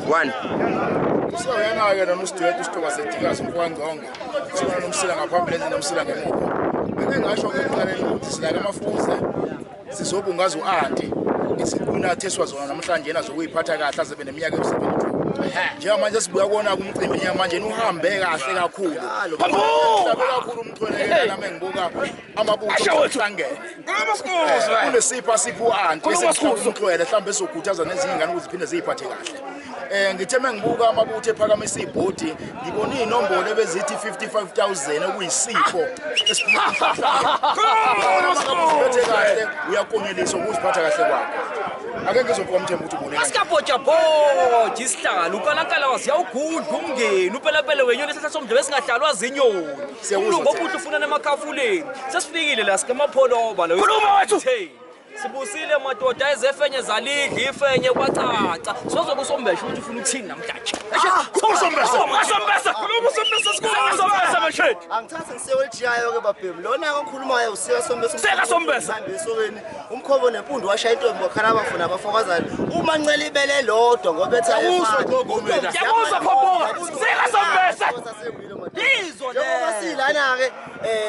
1. Usawena-ke noma usidwethu isithoba sedikazi umfowangcongo sibona nomsila ngaphambili enze nomsila ngemuva. Beke ngasho-ke ekuqaleni ukuthi silake amafuze sizobungaza u-anti isikunatheswa zona namhlanje yena zokuyiphatha kahle azebe neminyaka ewu-72. Njengamanje sibuya kuwona kumcimbi njengamanje uhambe kahle kakhulu. Uhambe kakhulu umthwele nami ngibuka amabutho ahlangene. Kunesipho asipho u-anti umthwele mhlawumbe ezokhuthaza nezinye ingane ukuthi ziphinde ziyiphathe kahle. Ngithe mengibuka amabutho ephakamisa ibhodi ngibona inombolo ebezithi 55,000 okuyisipho esiphuma kahle uyakonyeliswa ukuziphatha kahle kwakho. Ake ngizophuka umthembu ukuthi ubone. Asikabhoja isihlalo unkalankala wasiyawugudla umngeni upelapele wenyoni esihlahla somdlebe esingahlalwa zinyoni. Umlungu obuhle ufuna nemakhafuleni. Sesifikile la sikamapholoba lo. Khuluma wethu. Sibusile madoda ezefenye zalidla ifenye kwacaca. Sozobe usombeshe ukuthi ufuna ukuthini namhlanje. Usombese. Usombese. Khuluma usombese sikhuluma mashedi. Angithathe ngisewelijiyayo ke babhemu. Lona okhulumayo usika sombese. Sika sombese. Esokeni umkhobo nempundu washaya intombi wakhala abafuna abafokazana. Uma ncela ibele lodwa ngoba etha Yabuzwa gogo mina. Yabuzwa phophoka. Sika sombese. Izwa le. Njengoba silana ke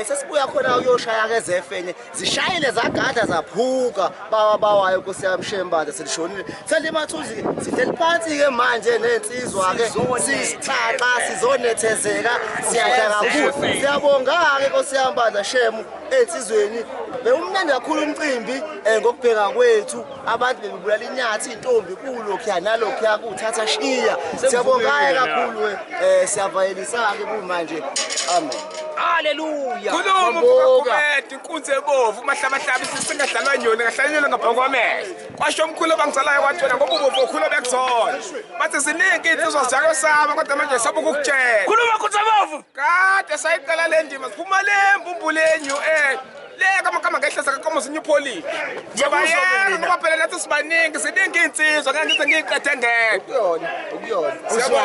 sesibuya khona uyoshaya ke ezefenye. Zishayile zagada zaphuka. Bawa bawayo Nkosi yami shembaza selishonile. Selimathuzi sihleli phansi ke manje nensizwa ke sisixaxa sizonethezeka siyadla kakhulu. Siyabonga ke Nkosi yami bandla shemu ensizweni. Bewumnandi kakhulu umcimbi ngokubheka kwethu abantu bebebulala inyathi intombi kulokhuya nalokhuya kuthatha shiya. Siyabonga kakhulu siyavayelisa ke kumanje. Amen. Hallelujah. Khuluma mfowethu inkunzi ebovu mahlabahlaba singadlalwa nyoni ngahlanyelwa ngaphambi kwamehlo. Kwasho omkhulu abangizalayo kwathi wena ngoba ubovu okhulu bekuzona. Bathi ziningi insizwa ziyakosaba kodwa manje saba ukukutshela. Khuluma nkunzi ebovu. Kade sayiqala le ndima siphuma le mbumbuleni le kama ngehlesa kaKomosi New Police. Ngiyabayeka ngoba phela nathi sibaningi siningi insizwa ngeke ngize ngiyiqede ngedwa. Ukuyona, ukuyona. Siyabonga.